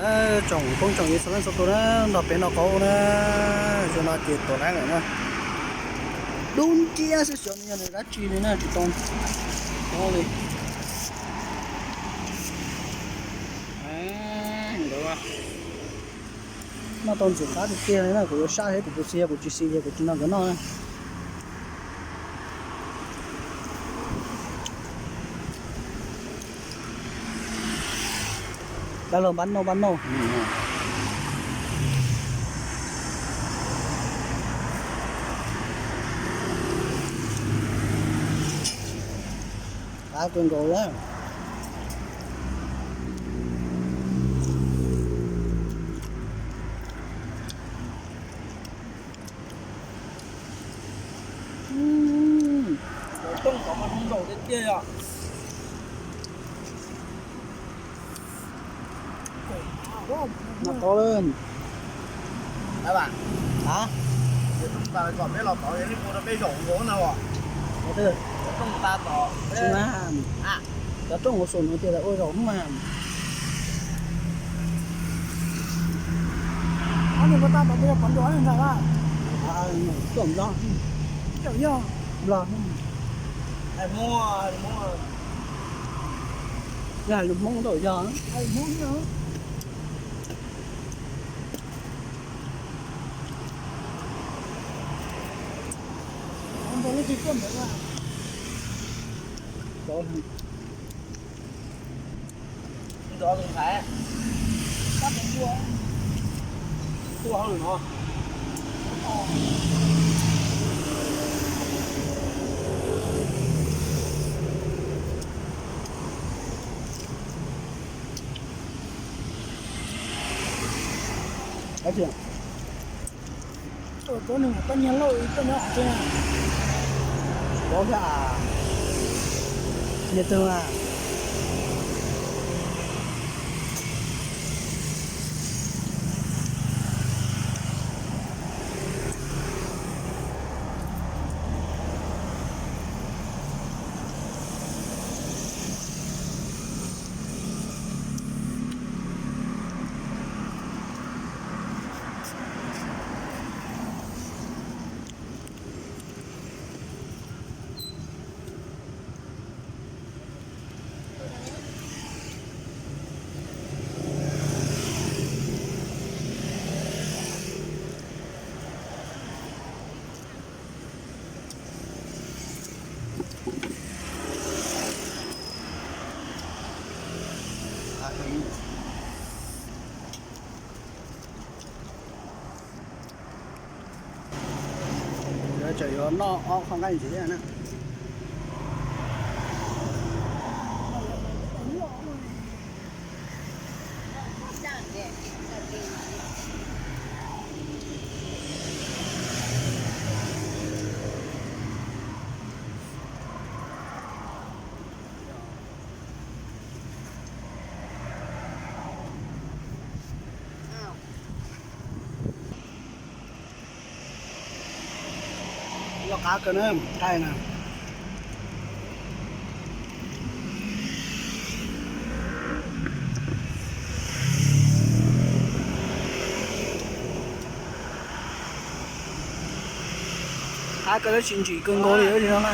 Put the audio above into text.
Tsoom phooj tsoom ywg txhua leej txhua tus na, nrog peb noj qaub na, zaum no ces tuam laib lawm na. Dub nciab xwb, xyov nws yog nws dab tsi li na, tsis tau paub li. Noj tau ntxim qab tiag tiag li na, kuv yuav saj thiab kuv puas xis, yog kuv tsis xis ces kuv tsis nrog nkawd noj na. Dab laug npab noj npab noj. Qab kawg nkaus lawm. Cov rooj tod mas zoo nraug tiag tiag yog. Mas tod lawm. Ab, a, kom peb los tod, nej mus rau peb zaum nkaus na. Rooj tas tod, cov rooj hauv xum no tias lawv ua zaum hnub mas. Nws ua tau tod, peb yog pov nruas ntag. Tuaj Nplog, yog Nplog, yog lus Hmoob tau yog. Tua hauj lwm no. Ua, koj nyiag lauj, koj nyob qhov twg? Tsis paub thiab, nyiag twg mas. Tseem yuav noj ob qho nqaij ntxiv thiab na. Loj qab kawg na, nqaij na. Qab kawg, tab sis ntsim kawg nkaus li no na.